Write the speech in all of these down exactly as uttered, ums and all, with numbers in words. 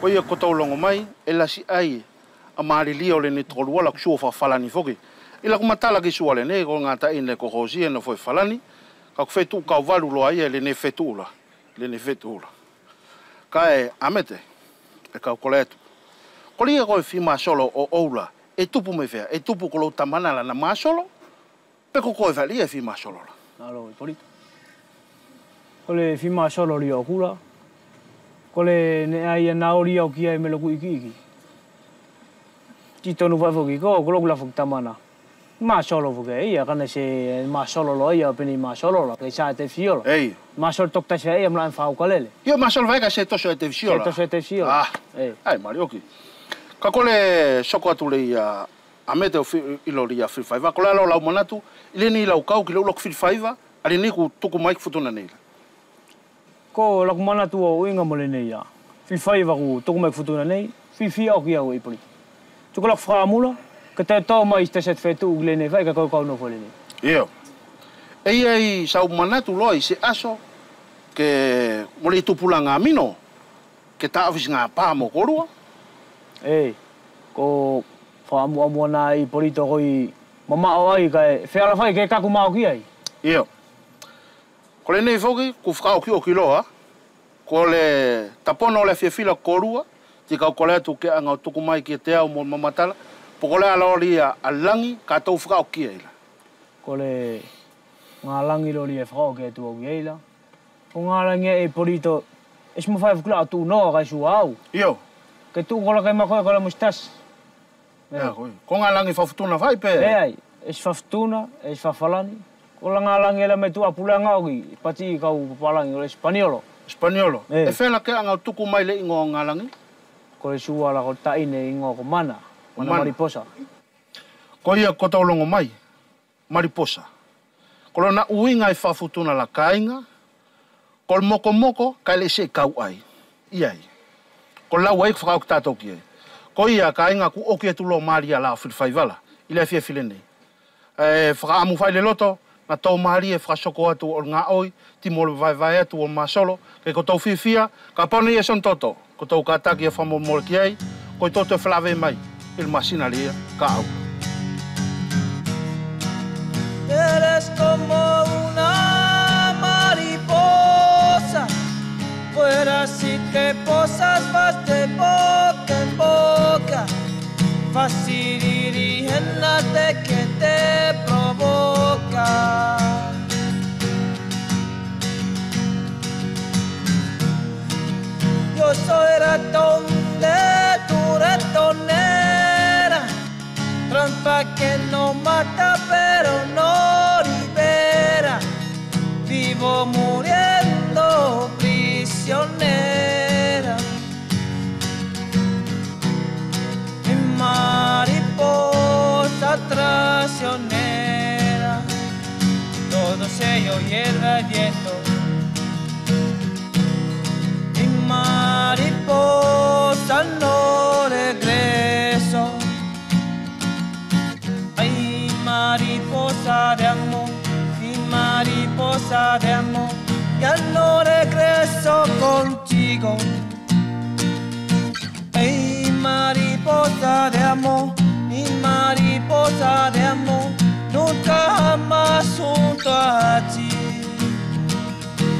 Koia ko tou logo mai, e lasi ai a malilie o lenei tokoluola, ko sua fakafalani foki. I laku matala ki sua lenei, ko gataʻi ne ko hosi e nofo i falani, ka ko fetuʻu kauvalu loa ia i lenei fetuʻu la, lenei fetuʻu la. Kae Amete, e kau kole atu. Koia ko e fimasolo o oula, e tupu mai fea, e tupu ko lou tamana la na masolo, pe ko koe fea lia e fimasolo la? Alo, Ipolito. Ko le fimasolo lia oku la. Ko le ne ai a naoli au ki ai me loku ikiiki. Ti tonu fai foki ko, ko loku la foki tamana. Masolo foki ia, ka ne se masolo loa ia, peni masolo la, ke sa te fiola. Ei. Masolo tokotasi ia, mala en fau kalele. Io, masolo fai ka se toso e te fiola. Se toso e te fiola. Ah. Ei. Ai, mali oki. Ka ko le soko atu le ia, Amete, o fi-, ilo lia filifaiva. Ko le alo lau manatu, i lenei lau kau ki lou loku filifaiva, a lenei ko tuku mai ki Futuna nei la. Ko laku manatu o uiga mo lenei ia filifaiva ko tuku mai ki Futuna nei, fiafia oki au e Ipolito. Ti ko laku fakaamula, ke te tau mai i te sete fetuʻu ki lenei fai, ka ko e kau nofo lenei. Io. E ia i sau manatu loa i se aso, ke mo le tupulaga mino, ke taʻofi siga pa mo kolua. Ei, ko fakamuamua na i Ipolito ko i mamaʻo ai kae feala fai ke kaku maʻo ki ai. Io. Ko lenei foki, ko fakaokioki loa, ko le tapono o le fiafila kolua, ti kau kole atu ke aga o tuku mai kiate au mo mamatala, po ko le alo lia a lagi, ka tou fakaoki ai la. Ko le galagi loa lia e fakaoki atu au ki ai la. Ko galagi e Ipolito, e si mafai fukula a tuʻu noa ka e sua au. Io. Ke tuʻu kola ke makoe kola mustasi. Ia, ko galagi fakafutuna fai pe? E ai, e si fakafutuna, e si fakafalani. Ko la galagi e la me tuʻa pulega oki, pati kau papalagi, o le Sipaniolo. Sipaniolo. E. E fela ke aga o tuku mai le igoa o galagi? Ko le sua la ko taʻine igoa ko Mana. Mana. Mana Mariposa. Koia ko tou logo mai. Mariposa. Ko lona uiga i fakafutuna la kaiga, ko le mokomoko, kae le isi e kau ai. I ai. Ko lau ai ko fakaoki tatou ki ai. Koia kaiga ko oki atu loa malia la o filifaiva la, i le afiafi lenei. E, fakaamu fai le loto, na tou malie fakasoko atu o le gaoi, ti mo le vaevae atu o le masolo, ke ko tou fiafia, ka pona ia son toto. Ko tou kataki e fakamolemole ki ai, ko i toto e felave mai, i le masina lia, ka au. Eres como una mariposa, vuelas y te posas, vas de boca en boca, fácil irígena de que te provoca. Yo soy ratón de tu ratonera, trampa que no mata pero no libera, vivo muriendo prisionera. Mi mariposa traicionera, todo se lo lleva el viento. Mi mariposa no regreso. Ay, mariposa de amor, mi mariposa de amor, ya no regreso contigo. Ey, mariposa de amor, mi mariposa de amor, nunca jamás junto a ti.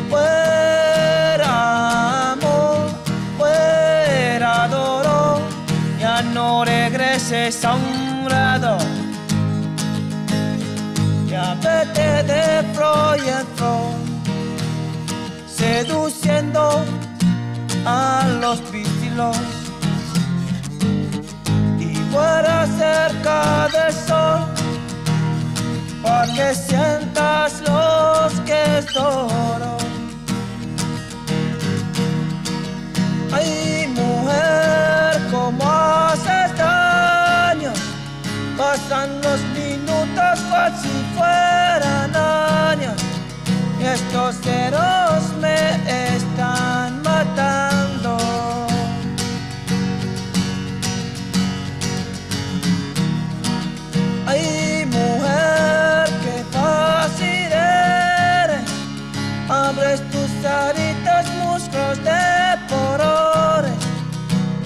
Fuera amor, fuera dolor, ya no regreses a un lado. Ya vete de flor en flor, seduciendo a los pistilos. Y vuela cerca del sol, pa' que sientas lo que es dolor. Ay, mujer, cómo haces daño. Pasan los minutos cual si fueran años. Estos celos me están matando. Ay, mujer, qué fácil eres. Abres tus alitas, músculos de colores.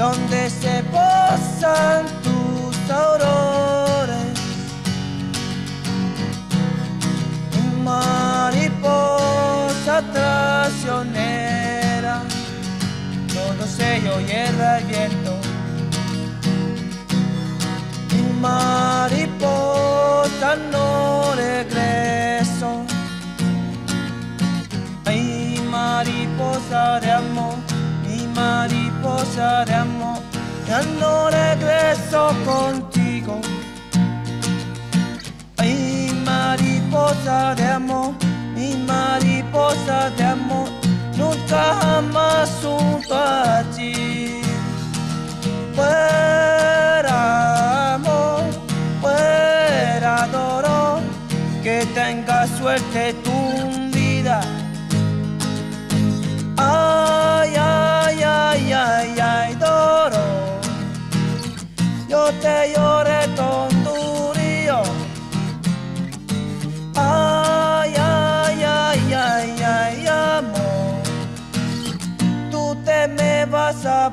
Donde se posan tus aurores, mi mariposa traicionera, todo se lo lleva el viento. Mi mariposa no regreso. Ay, mariposa de amor, mi mariposa de amor, ya no regreso contigo. Ay, mariposa de amor, mi mariposa de amor, nunca jamás junto a ti. Fuera amor, fuera dolor, que tengas suerte tu vida. Ay, ay, ay, ay, ay, dolor. Yo te lloré con tu río. Ay, ay, ay, ay, ay, amor. Tú te me vas a